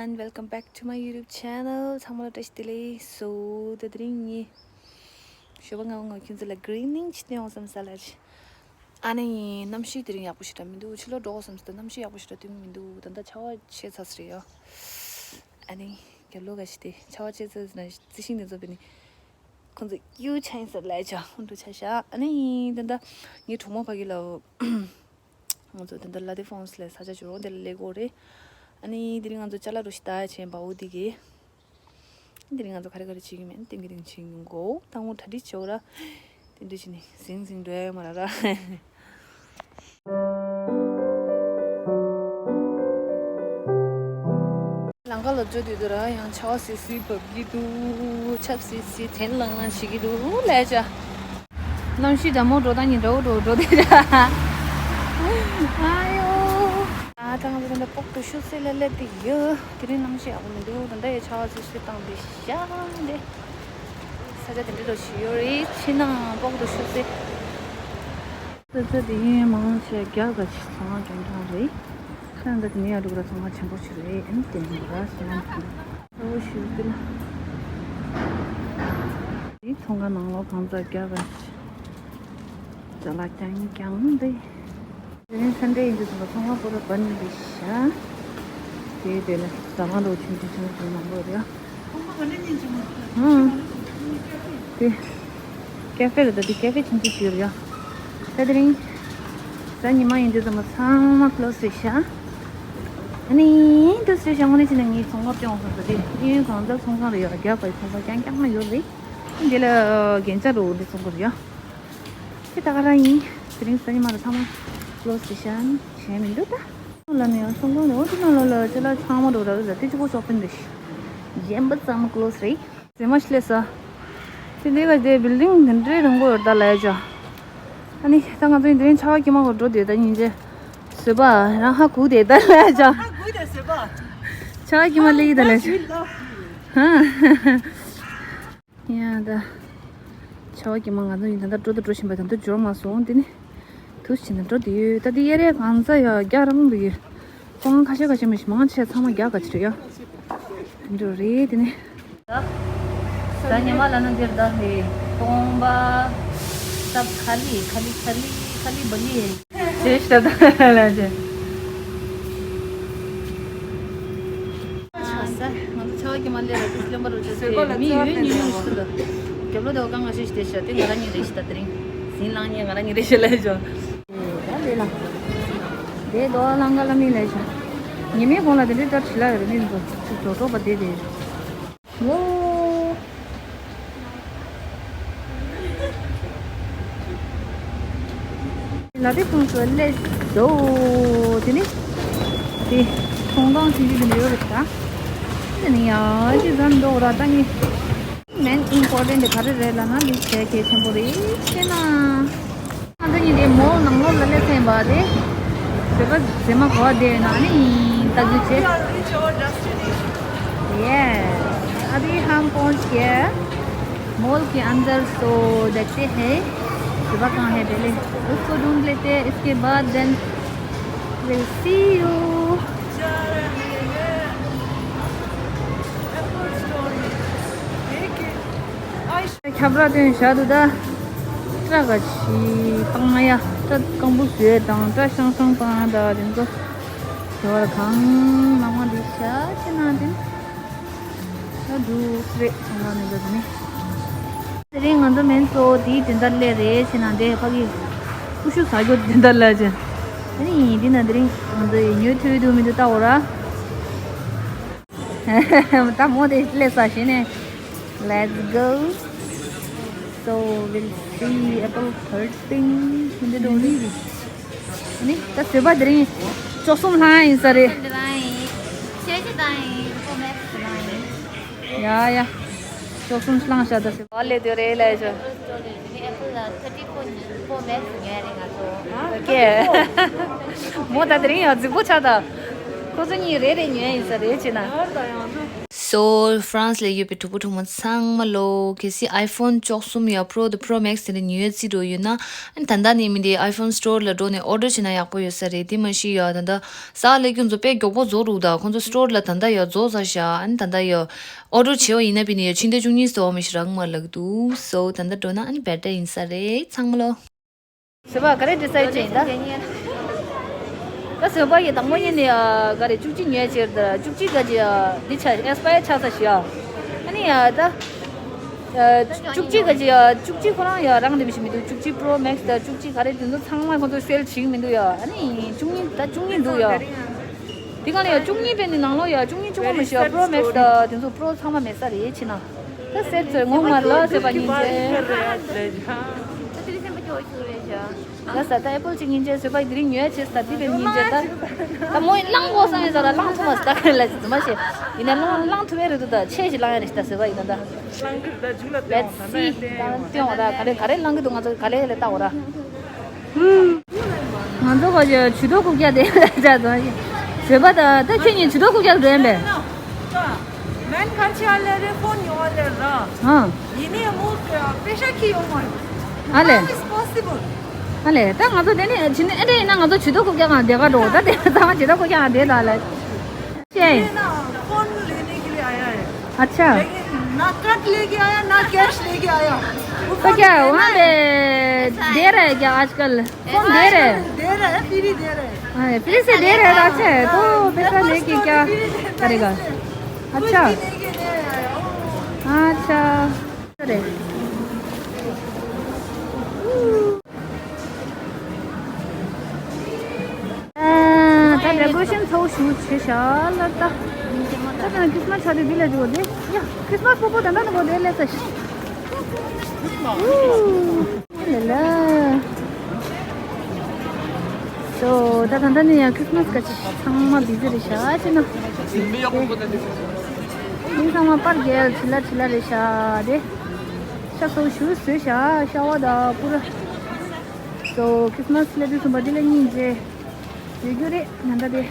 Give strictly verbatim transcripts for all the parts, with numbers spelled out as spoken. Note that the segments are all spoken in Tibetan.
And welcome back to my YouTube channel. ཚང་མ་ལ་བཀྲ་ཤིས་བདེ་ལེགས། So དེ་དེ་རིང་ངས་ཞོགས་པ་སྔ་པོ་ང་ཁྱོད་ཚོ་ལ་greeting ཅིག་སྟོན་འོང་བསམ་ས་ལ། ཨ་ནི་གནམ་གཤིས་དེ་རིང་ཡག་པོ་ཞེ་དྲག་མི་འདུག་ཕྱི་ལོགས་འགྲོ་དགོས་བསམ་སོང་། གནམ་གཤིས་ཡག་པོ་ཞེ་དྲག་སྟོན་གྱི་མི་འདུག་ད་ལྟ་ཆར་པ་ཆད་ཚར་ས་རེད་ཡ། ཨ་ནི་རྒྱབ་ལོགས་ག་ཤི་དེ་ཆར་པ་ཆད་ཚར་ཟེར་ན་རྩི་ཤིང་དེ་ཚོ་བྱས་ནས་ཁོང་ཚོ་གཡུག་ཆ་ཡིན་ས་ལས་ཆ་ཧུན་འགྲོ་ཆ་ཤག་ཨ་ནི་ད་ལྟ་ངའི་གྲོགས་མོ་ཕ་གི་ལ། ང་ཚོ་དེ་འདྲ་ལ་དེ་ཧྥོན་སི་ལ་ས་ཆ་བྱུང་རོགས་དེ་ལ་སླེབས་དགོས་རེད། ཨ་ནི་དེ་རིང་ང་ཚོ་ཅ་ལག་འགྲོ་ཞིག་ལྟ་ཡ་བྱས་འབའ་འོ་དེ་གི། དེ་རིང་ང་ཚོ་ག་རེ་ག་རེ་བྱེད་ཀྱི་མེད་ཏིང་གི་རིང་བྱེད་ཀྱི་འགོ་དང་པོ་གྲ་སྒྲིག་བྱེད་འོ་ར། དེ་འདྲ་བྱས་ནས་ཟིང་ཟིང་འགྲོ་ཡ་ཡོད་མ་ར་ར། ལམ་ཁ་ལ་འགྲོ་དུས་དུ་ར་ཡང་ཆར་པ་སིལ་སིལ་བབས་ཀྱི་འདུག་ཆབ་སིལ་སིལ་དྲན་ལང་ལང་བྱེད་ཀྱི་འདུག་ལས་ཅ། གནམ་གཤིས་འདྲ་མོ་འགྲོ་ད་ཉིན་འདྲ་བོ་འགྲོ་འགྲོ་དེ་ར། ཨ་ཡོ། ཨ་ད་ང་ཚོ་ད་ལྟ་སྤོག་ཏུ་ཤུགས་སེ་ལ་སླེབས་དེ་ཡོད། དེ་རིང་གནམ་གཤིས་ཡག་པོ་མི་འདུག་ད་ལྟ་ཡ་ཆར་པ་སིལ་སིལ་བཏང་དེ་ཤ་འདི། ས་ཆ་དེ་འདྲ་འགྲོ་ཞིག་ཡོད་རེད། ཕྱི་ནང་སྤོག་ཏུ་ཤུགས་སེ། ས་ཆ་དེ་ཡིན་མང་ཆེ་རྒྱ་གར་གྱི་ཚོང་པ་རྒན་གྲངས་རེད། ཁྱེད་རང་ད་དེ་ནས་ཡར་འགྲོ་གི་ར་ཚོང་པ་ཆེན་པོ་ཞིག་རེད། ཨེམ་དེ་ནས་ར་སོང་། ཨོ་ཞུ་གི་ལ། འདི་ཚོང་ཁང་ནང་ལོགས་གང་ཚ་རྒྱ་གར་གྱི་ཅ་ལག་རྐྱང་རྐྱང་རེད། དེ་རིང་སན་ཌེ་ཡིན་དུས་ཚོང་པ་ཚོང་པ་པོ་ར་བར་ནི་རེད་ཤག་དེ་དེ་ལ་ཟ་མ་འདྲ་བོ་ཆུང་ཆུང་ཆུང་ཆུང་མང་པོ་རེད་ཨ། ཨང་། དེ་ཀེ་ཧྥེ་རེད་ད། དེ་ཀེ་ཧྥེ་ཆུང་ཆུང་ཞིག་རེད་ཡ། ད་དེ་རིང་གཟའ་ཉི་མ་ཡིན་དུས་ཙམ་པ་ཚང་མ་ཀློ་སི་རེད་ཤག་ཨ་ནི་ཀློ་སི་རེད་ཤག་དངོས་གནས་བྱས་ན་ངའི་ཚོང་ཁང་སྤྲད་འོང་བསམ་ས་དེ་གཡས་གཡོན་གང་སར་ཚོང་ཁང་རེད་ཡ། རྒྱ་གར་ཚོང་ཁང་རྐྱང་རྐྱང་ཡོད་རེད། འདི་ལ་རྒྱན་ཆ་འདྲ་བོ་འདི་བཙོང་གི་རེད་ཡ། དེ་ད་ག་རང་ཡིན། དེ་རིང་གཟའ་ཉི་མ་རེད། ཚང་མ་ཀློ་སི་རེད་ཤག་གཞན་མི་འདུག་ད། ལ་ནི་ཡང་སོང་གོང་ནས་འོ་དེ་ནང་ལོགས་ལ་ཅ་ལག་ཚང་མ་འགྲོ་ར་ར་དེ་གཅིག་པོ་ཤོ་པིང་རེད། གཞན་པ་ཚང་མ་ཀློ་སི་རེད། ཟེ་མ་ཤི་ལེ་ས། དེ་འདི་ག་དེ་བིལ་ཌིང་དེ་འདྲའི་རིང་པོ་ཡོད་ད་ལ་ཡ་ཅོ། ཨ་ནི་ད་ང་ཚོ་དེ་རིང་ཆར་པ་དཀྱིལ་མ་གོ་འགྲོ་དེ་ད་ཉིན་རྗེ། བཟོད་པ་རང་ཧ་གོ་དེ་ད་ལ་ཡ་ཅོ། ཆར་པ་དཀྱིལ་མ་སླེབས་ཀྱི་ད་ལ་ཡ་ཅོ། ཧ། ཡ་ད། ཆར་པ་དཀྱིལ་མ་ང་ཚོ་ཡིན་ད་ལྟ་འགྲོ་དང་འགྲོ་བཞིན་པ་ད་ལྟ་འབྱོར་མ་སོང་། དེ་ནི་དུས་ཕྱིན་ན་འགྲོ་དེ་ཡོད། ད་དེ་ཨེ་རེད་གང་ས་ཡ་རྒྱ་རང་དུ་ཡོད། ཁོང་ཁ་ཤས་ཁ་ཤས་མི་ཞིག་མང་ཆེ་ཚང་མ་རྒྱ་ག་ཅི་རེད་ཡ། དེ་འགྲོ་རེད་དེ་ནི། ད་ཉི་མ་ལ་ནི་འདིར་ད་ཧེ་སྟོང་པ་སབ་ཁ་ལི་ཁ་ལི་ཁ་ལི་ཁ་ལི་བ་ལི། ཞེས་བྱ་དང་ལ་ཅན། ཨ་ས། ང་ཚོ་ཆར་པ་དཀྱིལ་མ་ལས་ར་དུས་ལེན་པ་རུ་ཆ་ཚེ་མི་ཡོད་ཉུང་ཉུང་ཞིག་ལ། རྒྱབ་ལོ་དེ་བ་གང་ང་ཤེས་ཤིག་དེ་ཤ་དེ་ང་རང་ཉིད་རེ་ཞིག་ད་དེ་རིང་ཟིན་ལང་ཉིན་ང་རང་ཉིད་རེ་ཞིག་ལས་ཆོག་ད་ལས་ལ། དེ་དོ་ལང་ག་ལ་མི་ལས་ཆོག་ཉི་མའི་གོང་ལ་དེ་འདྲའི་སྐྲ་བྲི་ལ་ཡོད་རེད། མི་འདུག་ཅིག་འགྲོ་གྲོགས་པ་དེ་དེ། ལོ། ལ་དེ་ཁོང་ཚོ་སླེབས་འདུག་དེ་ནི་དེ་ཚོང་ཁང་ཆུང་ཆུང་དེ་འདྲ་ཡོད་རེད་ད། དེ་ནི་ཡང་ཅི་ཟ་འདུག་ར་ད་ནི། མེན་ཨིམ་པོར་ཊེན་ཊི་དེ་ག་རེ་རེད་ལབ་ན་འདི་གལ་གལ་ཆེན་པོ་རེད་ཤེ་ན། ང་ཚོ་གཉིས་དེ་མོལ་ནང་ལོགས་ལ་སླེབས་ཚར་ཡིན་པ་དེ། བཟོད་པ་བཟོད་མ་གོ་བ་དེ་ཡོད་ན་ནི་ལྟ་རྒྱུ་བྱེད། यस, अभी हम पहुंच गए मॉल के अंदर, तो देखते हैं सुबह कहाँ है पहले, उसको ढूंढ लेते हैं, इसके बाद then we'll see you. ཁྱབ་ར་དོན་བཞག་འདུག་ད། སྐྲ་ག་ཅི་བཏང་ན་ཡ། སྐྲ་སྐམ་པོ་བཟོས་དང་སྐྲ་ཤང་ཤང་བཏང་ཡ་ད་དེ་ཚོ། དེ་བར་གང་མང་མང་འདི་བཞག་ཕྱི་ནང་དེ། ད་འདུག་རེད་ཚང་མ་ནས་འདུག་ནི། དེ་རིང་ང་ཚོ་མེན་སོ་དེའི་དོན་དག་སླེབས་རེད་ཕྱི་ནང་དེ་ཕ་གི། ཀུ་ཤུ་ཟ་རྒྱུ་དོན་དག་སླེབས་ཅན། ཨ་ནི་འདི་ན་དེ་རིང་ང་ཚོ་ཡི་ཉོ་ཐུབ་འདུག་མི་འདུག་ལྟ་འོ་ར། ད་མོ་དེ་སླེབས་ས་ཞིག་ནས། Let's go. So we'll see apple thirteen in the door. ནི་ད་བཟོད་པ་དེ་རིང་བཅུ་གསུམ་ལྷག་ཡིན་ས་རེད། འདི་ལ་ཡིན། ཤེས་ཀྱི་དང་ཡིན། ཕོ་མེག་སི་ལ་ཡིན། ཡ་ཡ། བཅུ་གསུམ་བླངས་ཤག་ད་བཟོད་པ་ལས་དེ་རེད་ལས་བྱ། ཨེ་པལ་ལ་ཐར་ཊི་ཕོར་ཕོར་མེག་སི་ཉོས་རེད་ང་ཚོ། ཨོ་ཀེ། མོ་ད་དེ་རིང་ཡང་རྫིག་པོ་ཆགས་ད། ཁོ་ཚོ་གཉིས་རེ་རེ་ཉོས་ཡིན་ས་རེད་ཅེ་ན། So France ལ་ཡོད་པའི་གྲོགས་པོ་གྲོགས་མོ་ཚང་མ་ལོ། གལ་སྲིད་iPhone བཅུ་གསུམ་ཡ་Pro དང་Pro Max དེ་འདྲ་ཉོ་ཡ་རྩིས་འགྲོ་ཡོད་ན། ཨ་ནི་ད་ལྟ་ནས་མི་འདི་iPhone Store ལ་འགྲོ་ནས་order བྱས་ན་ཡག་པོ་ཡོད་ས་རེད། དེ་མ་གཞི་ཡ་ད་ལྟ་ཟ་ལས་ཁྱོད་ཚོ་དཔེ་མགྱོགས་པོ་རྫོགས་འདུག་ད་ཁོང་ཚོ་Store ལ་ད་ལྟ་ཡ་རྫོགས་ཚར་ཤག་ཨ་ནི་ད་ལྟ་ཡ་order བྱས་པ་ཡིན་ན་པི་ནི་ཡ་ཕྱི་ཟླ་བཅུ་གཉིས་སུ་འོ་མི་ཤི་རག་མ་ལག་འདུག So ད་ལྟ་འགྲོ་ན་ཨ་ནི་better ཡིན་ས་རེད། ཚང་མ་ལོ། བཟོད་པ་ག་རེ་decide བྱས་ཡིན་ད། ད་བཟོད་པ་ཡི་དང་པོ་ཉིད་ནས་ཨ་ག་རེ་བཅུ་གཅིག་ཉོས་ཕྱིར་ད་བཅུ་གཅིག་ག་ཅི་ཨ་འདི་ཆ་expire ཆགས་ས་ཞིག་ཨ། ཨ་ནི་ཨ་ད་ཨ་བཅུ་གཅིག་ག་ཅི་ཨ་བཅུ་གཅིག་ཁོ་རང་ཡ་རང་འདི་མི་ཤེས་མི་འདུག་བཅུ་གཅིག Pro Max ད་བཅུ་གཅིག་ག་རེ་དེ་ཚོ་ཚང་མ་ཁོ་ཚོ་sale བྱེད་ཀྱི་མི་འདུག་ཡ། ཨ་ནི་བཅུ་གཉིས་ད་བཅུ་གཉིས་འདུག་ཡ། དེ་ག་ལ་ཡ་བཅུ་གཉིས་པའི་ནི་ནང་ལོགས་ཡ་བཅུ་གཉིས་བཅུ་གོ་མི་ཤེས་ཡ་Pro Max ད་དེ་ཚོ་Pro ཚང་མ་མེད་ས་རེད་ཕྱི་ནང་། ད་སེ་ཚོད་ངོ་མ་ལ་བྱེད་པ་ཉིན་བྱེད། ད་ས་ད་Apple གཅིག་ཉིན་བྱེད་བཟོད་པ་དེ་རིང་ཉོས་བྱེད་ས་དེ་བས་ཉིན་བྱེད་ད། ད་མོས་བླངས་དགོས་བསམ་ཡོད་ས་ལ་བླངས་ཐུབ་མ་སོང་། ད་ག་ལ་ཅི་ཙམ་མ་བྱེད། ཡིན་ན་བླངས་བླངས་ཐུབ་ཡ་རེད་འདུག་ད་ཆེ་ཞིག་བླངས་ཡ་རེད་ད་བཟོད་པ་ཡིན་ན་ད། Let's see ད་སྟོན་འོ་ད་ག་རེ་ག་རེ་བླངས་གི་འདུག་ང་ཚོ་ག་ལེ་ལེ་ལྟ་འོ་ད། ང་ཚོ་ག་ཅི་ཇུས་གཏོགས་རྐུབ་བཀྱག་དེ་ལ་བྱ་དང་། བཟོད་པ་ད་ད་ཁྱོད་གཉིས་ཇུས་གཏོགས་རྐུབ་བཀྱག་འགྲོ་ཡིན་པས། མན་གང་ཆེ་ཨ་ལེ་རེ་ཕོན་ཉོ་ཨ་ལེ་ར། ཨ། ཡིན་ནའི་མོ་པེ་ཤ་ཁྱི་ཡོང་མ་རེད། ཨ་ལེ། How is possible? ཨ་ལེ་ད་ང་ཚོ་དེ་ནས་ཇི་ནས་ཨེ་འདྲ་ཡིན་ན་ང་ཚོ་ཇུས་གཏོགས་རྐུབ་བཀྱག་ང་དེ་ག་འགྲོ་ད་དེ་ཚང་མ་ཇུས་གཏོགས་རྐུབ་བཀྱག་ང་དེ་ད་ལེ། ཆེ། ये ना, फोन लेने के लिए आया है। अच्छा। लेकिन ना कार्ड लेके आया, ना कैश लेके आया। तो क्या वहाँ पे दे रहा है क्या आजकल? फोन दे रहे हैं? दे रहा है, फ्री दे रहा है। हाँ, फ्री से दे रहे हैं तो अच्छा है, तो पैसा लेके क्या करेगा? अच्छा। अच्छा। अरे। ད་decoration ཚོ་ཞུ་བྱེད་ཤག་ལ་ད། ད་ད་Christmas ཆ་དེ་འདི་ལས་འགྲོ་དེ། ཡ་Christmas སྤོ་སྤོ་ད་ད་ནི་འགོ་དེ་ལས་ས་ཤི། ལ་ལ། So ད་ད་ད་ནི་ཡ་Christmas ག་ཚང་མ་busy རེད་ཤག་ཅི་ན། མི་ཚང་མ་པར་རྒྱལ་ཆི་ལ་ཆི་ལ་རེད་ཤག་དེ། ཤ་ཚོ་ཞུ་བཟོས་ཤག་ཤ་བ་ད་པུ་ར། So Christmas སླེབས་དུས་ཙམ་པ་འདི་ལ་སྙིང་རྗེ་ཡོད་རྒྱུ་རེད་ན་ད་དེ།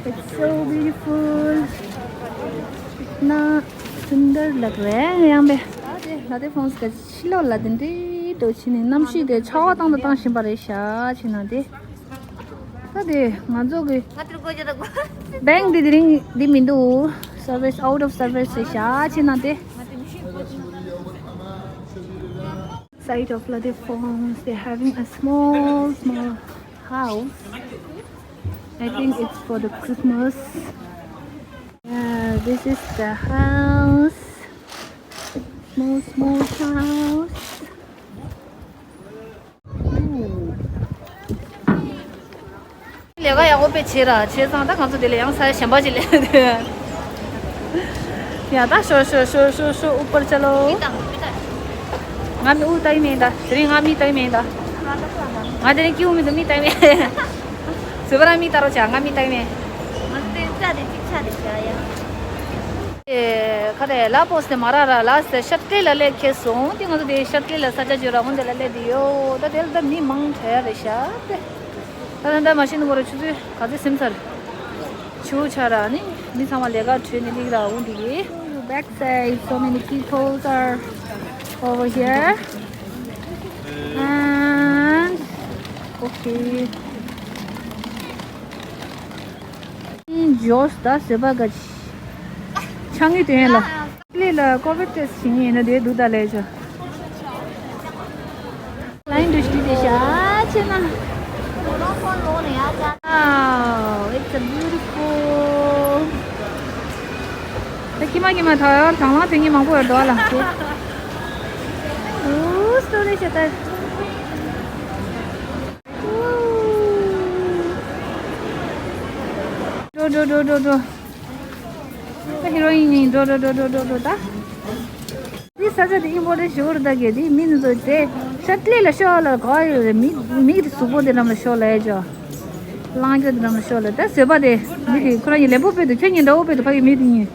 It's so beautiful. ना सुंदर लग रहा है यहाँ पे. ད་དེ་ལ་དེ་ཕོན་སི་ག་ཕྱི་ལོགས་ལ་དེ་འདྲའི་འགྲོ་ཕྱིན་ནས་གནམ་གཤིས་དེ་ཆར་པ་བཏང་དང་བཏང་བཞིན་པ་རེད་ཤག་ཕྱི་ནང་དེ། ད་དེ་ང་ཚོ་གི་bank དེ་དེ་རིང་འདི་མི་འདུག Service, out of service རེད་ཤག་ཕྱི་ནང་དེ། Side of La Défense, they're having a small, small house. I think it's for the Christmas. Yeah, this is the house. Small, small house. Ooh. ལས་ཀ་ཡག་པོ་དཔེ་བྱེད་ར་བྱས་ཙང་ད་ང་ཚོ་དེ་ལས་ཡང་ས་ཆ་གཞན་པ་ཅིག་སླེབས་འདུག་ཡ་ད་ཤོ་ཤོ་ཤོ་ཤོ་ཤོ་ཨུ་པར་ཅ་ལོ། མི་དང་མི་དང་། ང་མི་ཨུ་ཏའི་མེད་ད། དེ་རིང་ང་མི་ཏའི་མེད་ད། ང་དེ་རིང་སྐྱིད་པོ་མི་འདུག་མི་ཏའི་མེད། བཟོད་པ་རང་མི་ཏའ་རོགས་བྱ། ང་མི་ཏའི་མེད། ང་ཚོ་དེ་རིང་ཙ་དེ་གཅིག་ཆ་དེ་བྱ་ཡ། ཨེ་ཁ་རེ་ལ་པོ་སེ་མ་ར་ར་ལ་སེ་ཤ་ཏྲེ་ལ་ལས་ཁེ་སོང་དེ་ང་ཚོ་དེ་ཤ་ཏྲེ་ལ་ས་ཆ་བརྗོད་ར་འོང་དེ་ལ་ལས་དེ་ཡོད་ད། དེ་ལ་ད་མི་མང་དྲགས་རེད་ཤག་དེ། ད་ད་ད་མ་ཤེས་ནི་གོ་ར་ཆུ་ཚོད་ག་ཚོད་སིམ་ཚར། ཆུ་ཆ་ར་ནི་མི་ཚང་མ་ལས་ཀ་བྲོས་ནས་ལིག་ར་འོང་དེ་གི། Back side, so many people are over here. And okay. ཇོས་ད་བཟོད་པ་ག་ཆ་ངེས་དོན་ལ། ལས་ལ་COVID test བྱེད་ངེས་ན་དེ་འདུག་ད་ལས་ཆ། Line འདུ་ཤི་དེ་ཤ་ཆེ་ན། Wow, it's a beautiful. ད་ཀྱི་མ་ཀྱི་མ་ཐ་ཡོར་དང་ལ་དེ་ཉི་མང་པོ་ཡོད་དོ་ལ། ཨུ་སྟོ་རེ་ཤ་ད། འགྲོ་འགྲོ་འགྲོ་འགྲོ་འགྲོ། ད་ཧི་རོ་ཡིན་ཡིན་འགྲོ་འགྲོ་འགྲོ་འགྲོ་འགྲོ་འགྲོ་ད། འདི་ས་ཆ་འདི་ཨིམ་པོར་ཊེན་ཊི་ཞུ་བར་ད་གེ་འདི་མི་འདི་ཚོ་དེ་ཤ་ཏི་ལེ་ལ་ཤོག་ལ་གོ་ཡོད་རེད། མི་མི་གི་གཟུགས་པོ་འདི་ལམ་ལ་ཤོག་ལ་ཡ་ཅོ། ལང་ཀྱོ་འདི་ལམ་ལ་ཤོག་ལ་ད་བཟོད་པ་དེ་མི་གི་ཁོ་རང་གི་ལེན་པོ་དཔེ་འདུག་ཁྱོད་ཉིད་འདྲ་བོ་དཔེ་འདུག་ཕ་གི་མི་འདི་གཉིས།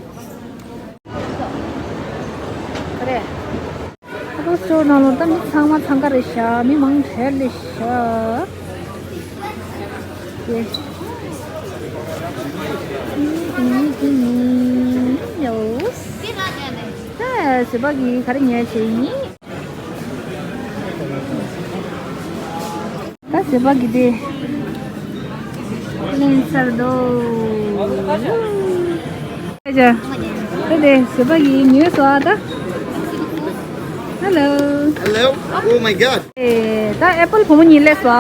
ཨ་ཁུ་སོ་ནང་ལོ་ད་མི་ཚང་མ་འཚང་ཁ་རེད་ཤག་མི་མང་དྲགས་རེད་ཤག་ཡེ། བཟོད་པ་གིས་ག་རེ་ཉོས་བྱས་ཡིན། ད་བཟོད་པ་གིས་དེ་ལེན་ཚར་འདུག་ཨེ་ཅག་ད་དེ་བཟོད་པ་གིས་ཉོས་སོང་ཨ་ད། Hello. Hello. Oh my God. ཨེ་ད་ཨེ་པལ་བུ་མོ་གཉིས་སླེབས་སོང་ཨ།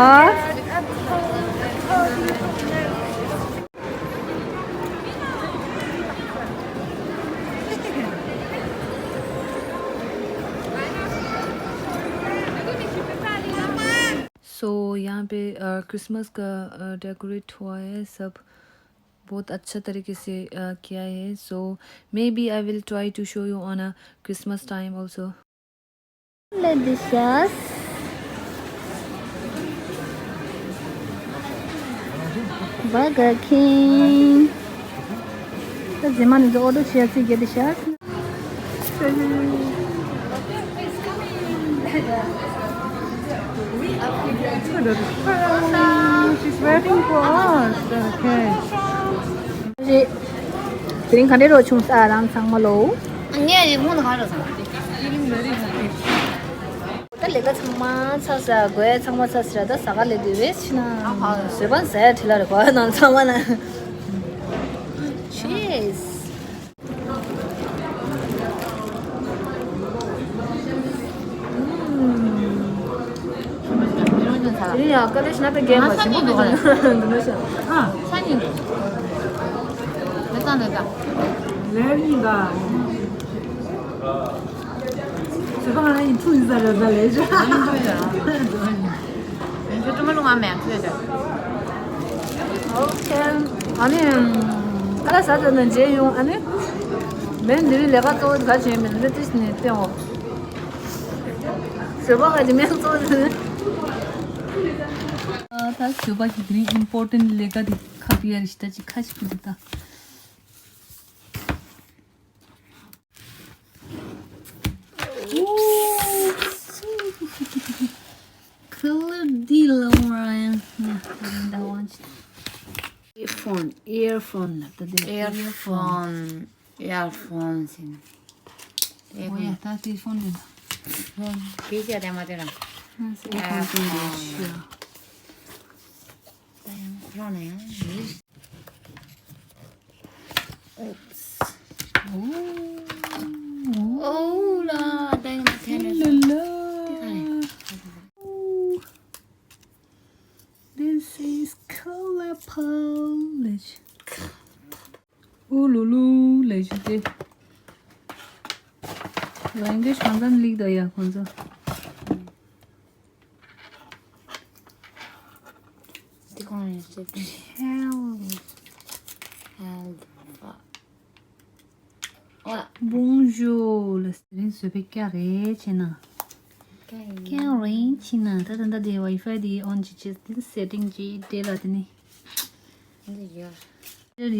So यहाँ पे क्रिसमस का डेकोरेट हुआ है सब। बहुत अच्छा तरीके से किया है। So maybe I will try to show you on a Christmas time also. Delicious. Burger King. ད་རྗེས་མ་ནི་ཚོ་ཨོ་ཏོ་ཆེ་ཚིག་གེ་འདི་ཤར། She's waiting for us. Okay. དེ་རིང་ག་འདྲས་རོགས་བྱུང་ས་རང་ཚང་མ་ལོ། ངས་ཡིག་ཁུངས་དང་ག་རེ་ཟེར། ད་ལས་ཀ་ཚང་མ་ཚར་ས། དགོས་ཚང་མ་ཚར་ས་ར། ད་ཟ་ག་ལས་དུས་རེད་ཕྱི་ན། བཟོད་པ་ཟ་ཡ་བྲིས་ལ་རེད་གོ་ནང་ཚང་མ་ན། Cheers. ཡིན་ཡང་དཀའ་ལས་ཞེ་དྲག་དཔེ་རྒྱག་མ་བྱེད་པོ་འདུག་ག་ནི་འདུག་ན་ཤ། ཨ། ཤ་ཉིད་འདུག་ལེ་ཙང་ལེ་ཙང་། ལེ་ཉིད་ག་བཟོད་པ་ང་རང་ཡིན་ཐུག་ཡིན་ས་རེད་ད་ལས་ཤ། ཡིན་ཁྱོད་ཀྲུ་མ་ལུང་ང་མེད་ཁྱོད་དེ། ཨོ་ཁེ། ཨ་ནི། ཀ་ལ་ཟ་ཟ་ནས་མཇལ་ཡོང་ཨ་ནི། མེ་འདི་རིང་ལས་ཀ་གཙོ་བོ་ག་བྱས་མིན་འདི་ཏིས་ནས་བསྟན་འོ། བཟོད་པ་ག་ཅི་མེ་གཙོ་བོ་ཟེར། ཨ་ད་བཟོད་པ་གི་དེ་རིང་ཨིམ་པོར་ཊན་ཊི་ལས་ཀ་དེ་ཁ་ཐུག་ཡ་རེ་ཞིག་ད་ཅི་ཁ་ཞིག་གི་འདུག་ད། Color deal, Orion. Yeah, that one. Earphone, earphone. Earphone, earphone. Oh yeah, that's earphone. Phone. Earphone. Oops. Oh, la, dai ma tennis. La, la. This is color polish. Ooh, lulu, ལས་ཞུ་དེ། ལེང་གུ་ཨེཇ་གང་ཙམ་ལིག་དོ་ཡ་ཁོང་ཚོ། འདི་གང་ཡིན་ཟེར་ཏེ། Hello. Hello. Bonjour. ལ་སི་རིང་བཟོས་པའི་སྐྱ་རེ་ཆེ་ན། སྐྱ་རེ་ཆེ་ན། ད་ད་ད་དེ་ཝའི་ཕའི་དེ་ཨོན་ཅི་ཅི་དེ་སེ་ཊིང་ཅི་དེ་ལ་དེ་ནི། འདི་ཡོད། དེར་ཡ་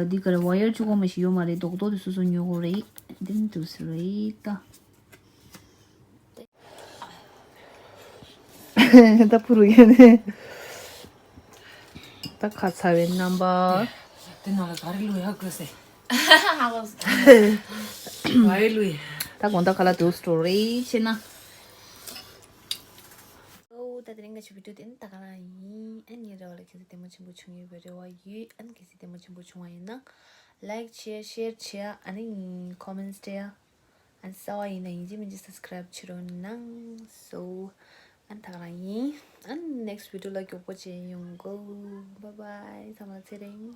འདི་གར་ཝ་ཡར་བཅུ་གོ་མ་ཞིག་ཡོད་མ་རེད། རྡོག་རྡོག་དེ་སོ་སོ་ཉོ་དགོས་རེད། འདི་ནི་འདུག་སེ་རེད་ད། ད་ཕུ་རུ་ཡོད་ནས། ད་ཁ་ཚ་བའི་རྣམ་པ། དེ་ནང་ལ་ག་རེ་བླུགས་ཡག་དགོས་སེ། ག་རེ་བླུགས་ཡ། ད་དགོང་དག་ག་ལ་འདུག་སི་ཊོ་རི་བྱེད་ན། ཨོ་ད་དེ་རིང་གི་ཆུ་བི་ཌིའོ་དེ་ནི་ད་ག་རང་ཡིན། ཨ་ནི་རེ་བ་ལ་ཁྱེད་ཚོ་བདེ་མོ་ཆེན་པོ་བྱུང་ཡོད་པའི་རེ་བ་ཡོད། ཨ་ནི་ཁྱེད་ཚོ་བདེ་མོ་ཆེན་པོ་བྱུང་བ་ཡིན་ན་ལའིཀ་བྱེད། ཤེར་བྱེད། ཨ་ནི་ཁོ་མེན་ཊི་སྤྲད། ཨ་ནི་གསར་པ་ཡིན་ན་ཡིན་གཅིག་མིན་གཅིག་སབ་སི་ཀ་རའིབ་བྱེད་རོགས་གནང་སོ། ཨ་ནི་ད་ག་རང་ཡིན། ཨ་ནི་ནེག་སི་ཊི་བི་ཌིའོ་ལ་མགྱོགས་པོ་བྱས་ཡོང་གོ། བྷའི་བྷའི། ཚང་མ་ཚེ་རིང་།